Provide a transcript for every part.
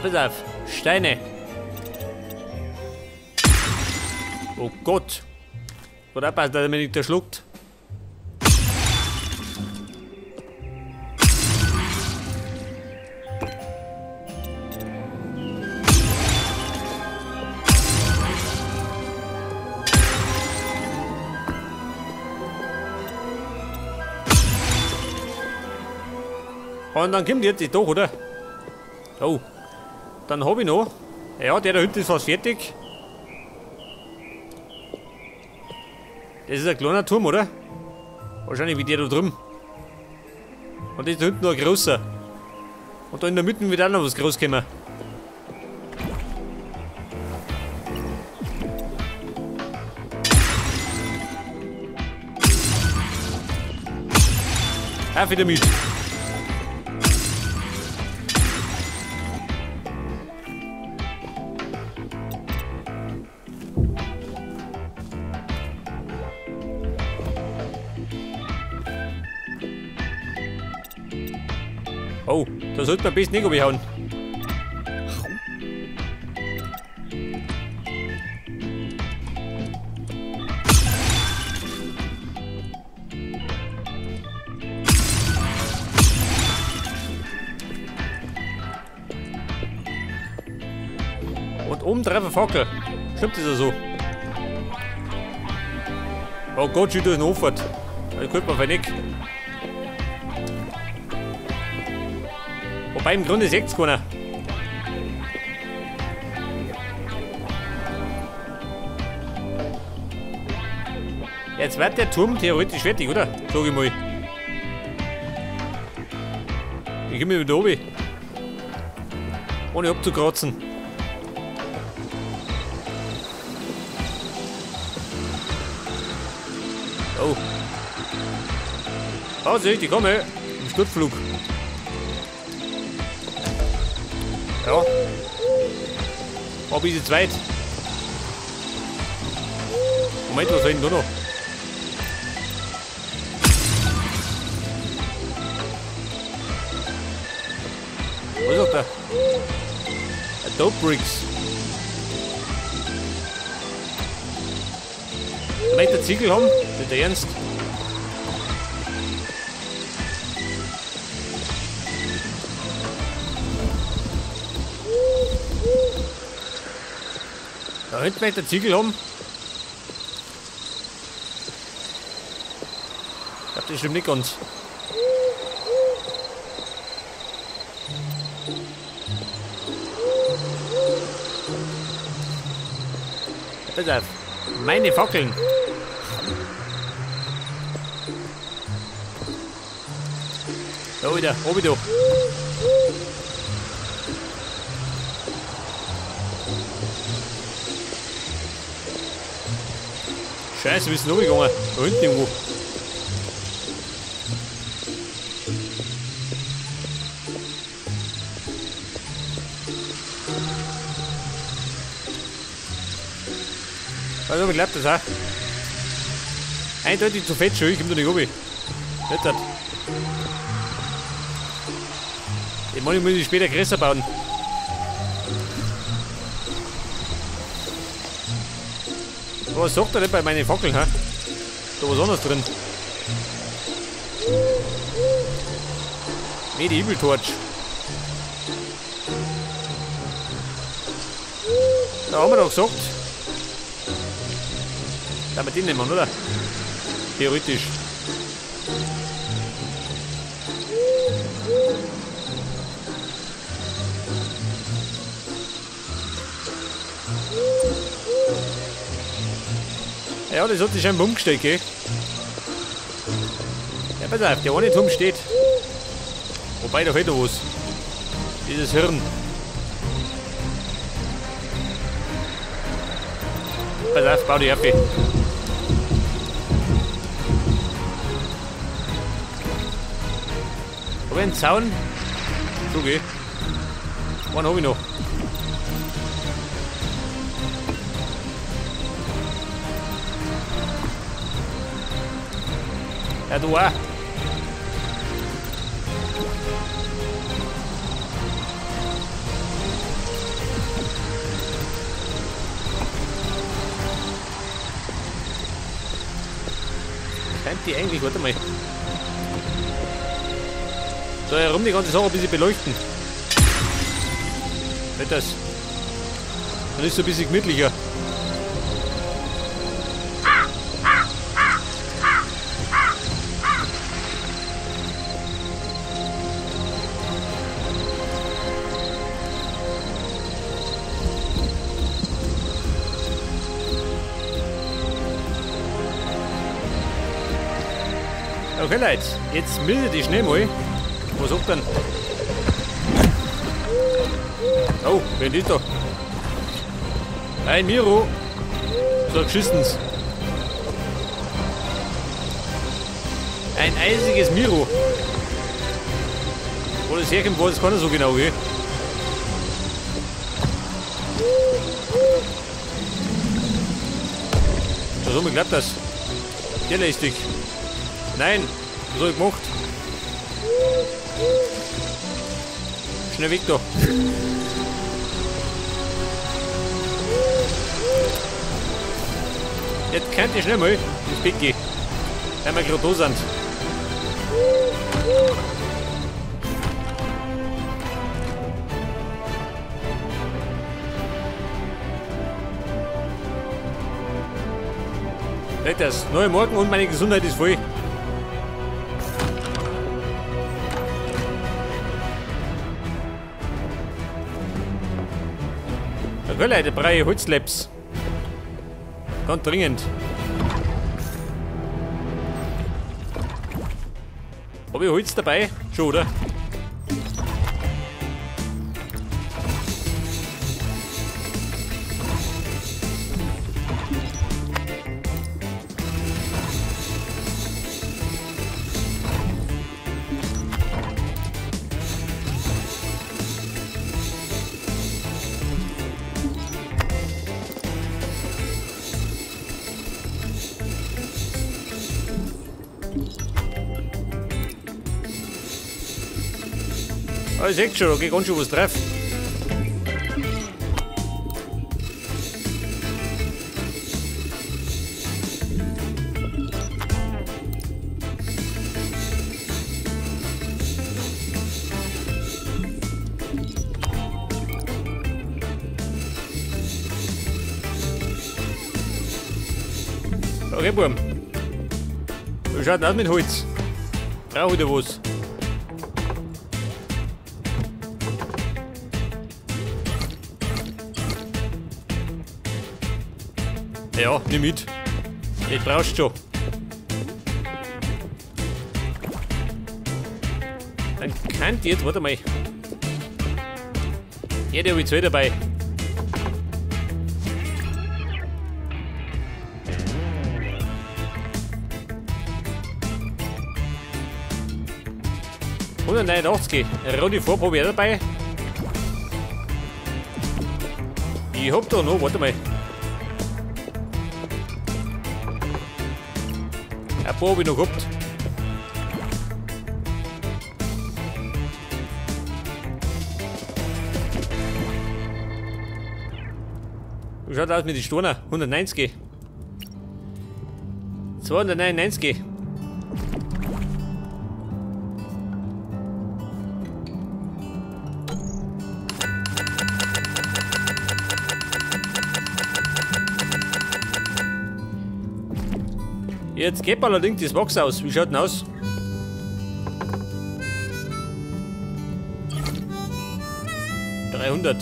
Pass auf. Steine. Oh Gott. Gut aufpassen, dass er mich nicht erschluckt. Und dann kommt jetzt die doch, oder? Oh. Dann hab ich noch. Ja, der da hinten ist fast fertig. Das ist ein kleiner Turm, oder? Wahrscheinlich wie der da drüben. Und das da hinten noch ein großer. Und da in der Mitte wird auch noch was groß kommen. Auf wieder mit. Oh, da sollte man am besten nicht runterhauen. Und oben drauf eine Fackel. Stimmt das ja so? Oh Gott, schon durch den Hof. Das könnte man vielleicht nicht. Wobei im Grunde sieht's keiner. Jetzt wird der Turm theoretisch fertig, oder? Sag ich mal. Ich komme wieder oben. Ohne abzukratzen. Oh. Vorsicht, ich komme. Im Sturzflug. Ja. Aber ist jetzt weit. Moment, was war denn da noch? Was ist da? Adobe Bricks. Da möchte der Ziegel haben? Nicht der Ernst? Da hinten möchte der Ziegel haben. Ich glaube, das stimmt nicht ganz. Pass auf. Meine Fackeln. Da wieder, oben da. Scheiße, wir sind runtergegangen. Da hinten irgendwo. Also, ich glaube das auch. Eindeutig zu fett schon, ich komme da nicht runter. Nicht das. Ich meine, ich muss ich später größer bauen. Was sagt er denn bei meinen Fackeln, hä? Da was anderes drin. Medieval Torch. Da haben wir doch gesagt. Da wir den nehmen, oder? Theoretisch. Ja, das hat sich scheinbar umgestellt, gell? Ja, pass auf, der eine Turm steht. Wobei, da fehlt noch was. Dieses Hirn. Pass auf, bau die auf. Hab ich einen Zaun? So, gell? Einen hab ich noch. Ja, du auch. die eigentlich, warte mal. Da herum die ganze Sache ein bisschen beleuchten. Nicht das. Dann ist es ein bisschen gemütlicher. Okay Leute, jetzt milde die schnell mal. Was sagt denn? Oh, wer ist da? Ein Miro! So ein geschissenes. Ein eisiges Miro. Wo das herkommt, weiß keiner so genau, gell? So, so klappt das. Der lästig. Nein, was hab ich gemacht? Schnell weg da. Jetzt könnt ihr schnell mal ins Bett gehen. Weil wir gerade da sind. Das neue Morgen und meine Gesundheit ist voll. Okay, Leute, brauche Holzlaps. Ganz dringend. Hab ich Holz dabei? Schon, oder? Ah, ich sehe schon, da geht ganz schön was drauf. Okay, Burm. Wie schaut denn aus mit Holz? Brauche ich da was? Ja, nimm mit. Das brauchst du schon. Dann kann die jetzt, warte mal. Ja, der habe ich zwei dabei. $189. Rote Farbe habe ich auch dabei. Ich hab da noch, warte mal. Ein paar habe ich noch gehabt. Wie schaut aus mit den Stoner? 190. 299. Jetzt geht allerdings das Wachs aus. Wie schaut denn aus? $300.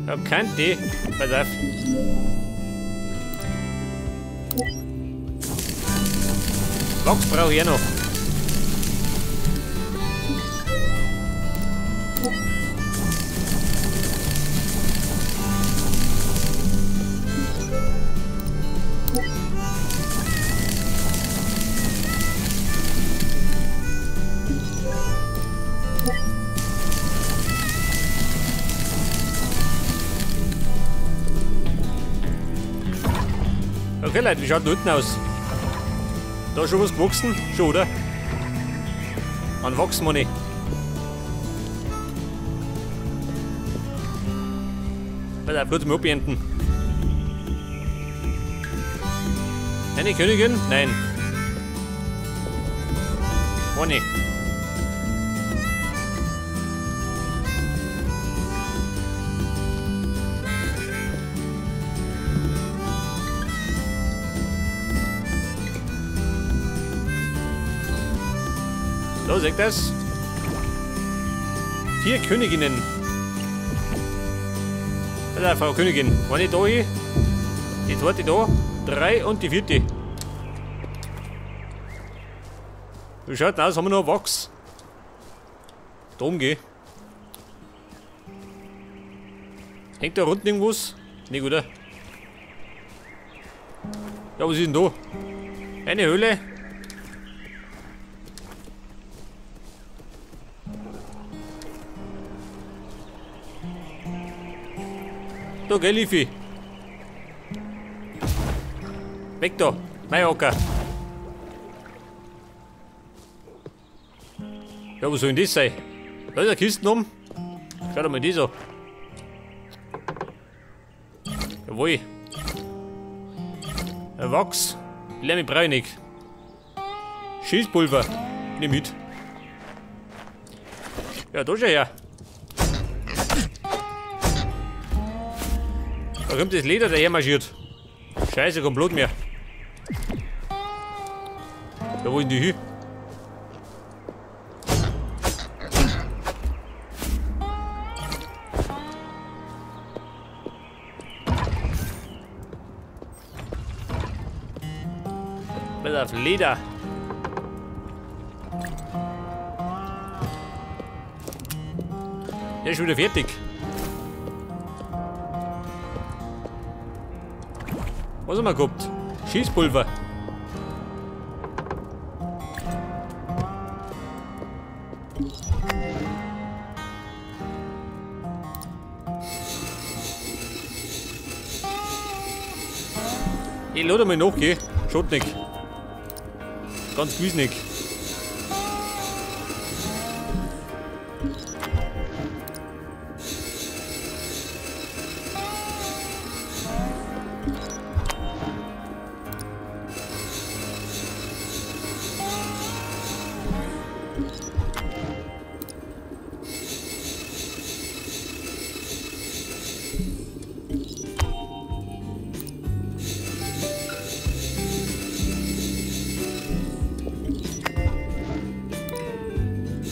Ich hab keinen Tee. Pass auf. Wachs brauche ich auch noch. Okay Leute, wie schaut denn unten aus? Da ist schon was gewachsen? Schon, oder? An wachsen wir nicht. Pass auf, kurz mal abbeenden. Eine Königin? Nein. Eine. So, seht das? 4 Königinnen. Da, Frau Königin. Eine da hier. Die zweite da. 3 und die vierte. Wie schaut denn aus? Haben wir noch Wachs? Da umgeh. Hängt da unten irgendwas? Nicht, oder? Ja, was ist denn da? Eine Höhle. Da, gell, Lifi? Weg da, mein Acker. Ja, was soll denn das sein? Da ist eine Kiste um. Schau doch mal die so. Jawohl. Ein Wachs. Lärme brauche. Schießpulver. Nimm mit. Ja, da schau her. Da kommt das Leder daher marschiert. Scheiße, kommt Blut mehr. Da, wo ist denn die hin? Pass auf, Leder. Der ist schon wieder fertig. Was haben wir gehabt? Schießpulver. Ich lade mal nach, gell? Schaut nicht. Ganz gewiss nicht.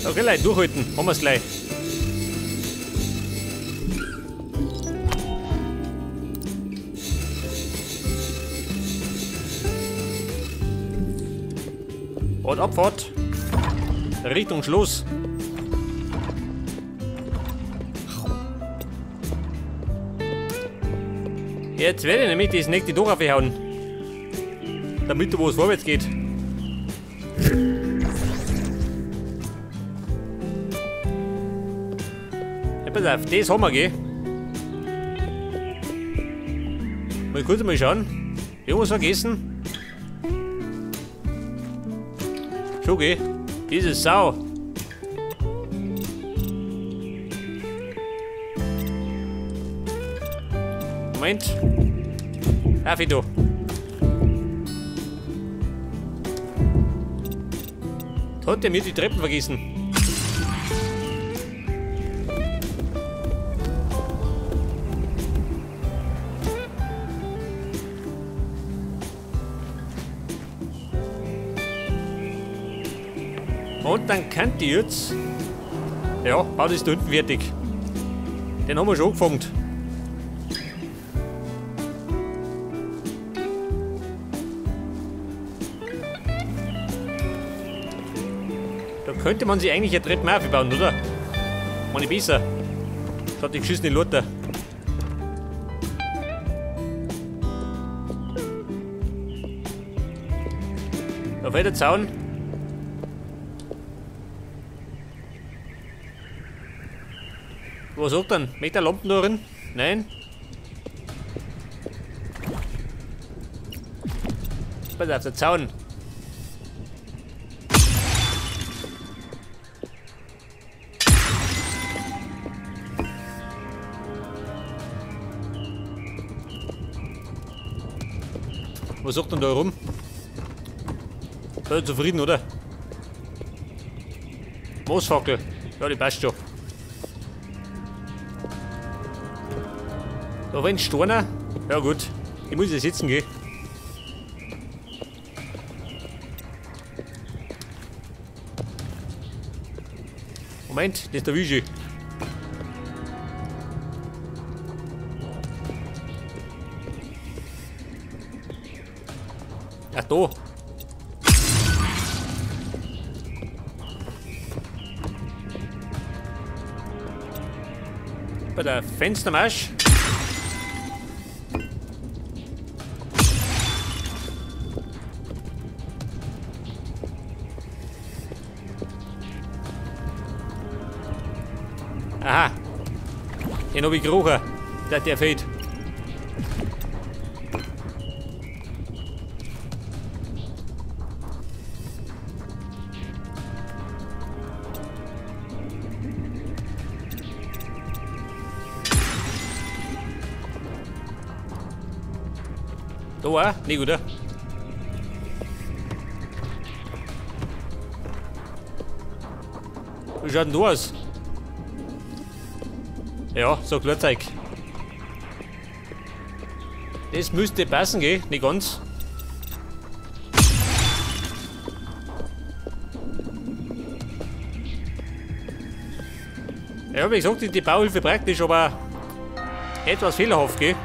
Okay, Leute, durchhalten. Haben wir's gleich. Und Abfahrt. Richtung Schloss. Jetzt werde ich nämlich das nächste Tor aufhauen. Damit da wo es vorwärts geht. Ja, pass auf, das haben wir, gell? Mal kurz mal schauen. Irgendwas vergessen? Schon, gell? Diese Sau. Moment. Darf ich da? Da hat der mir die Treppen vergessen. Und dann kann die jetzt. Ja, bau das da hinten fertig. Den haben wir schon angefangen. Da könnte man sich eigentlich eine Treppe aufbauen, oder? Meine ich besser. Statt die geschissene Lotter. Da fällt der Zaun. Was sagt denn? Möchte er Lampen da drin? Nein? Pass auf, der Zaun. Was sagt denn da rum? Seid ihr zufrieden, oder? Moosfackel. Ja, die passt schon. Da war ein Steiner. Ja gut, ich muss ja sitzen gehen. Moment, das ist der Wischi. Ach, da. Bei der Fenstermarsch. Aha. Den hab ich gerochen. Der fehlt. Da auch? Nicht, oder? Wie schaut denn da aus? Ja, so Klarzeug. Das müsste passen, gell? Nicht ganz. Ja, wie gesagt, die Bauhilfe praktisch, aber etwas fehlerhaft, gell?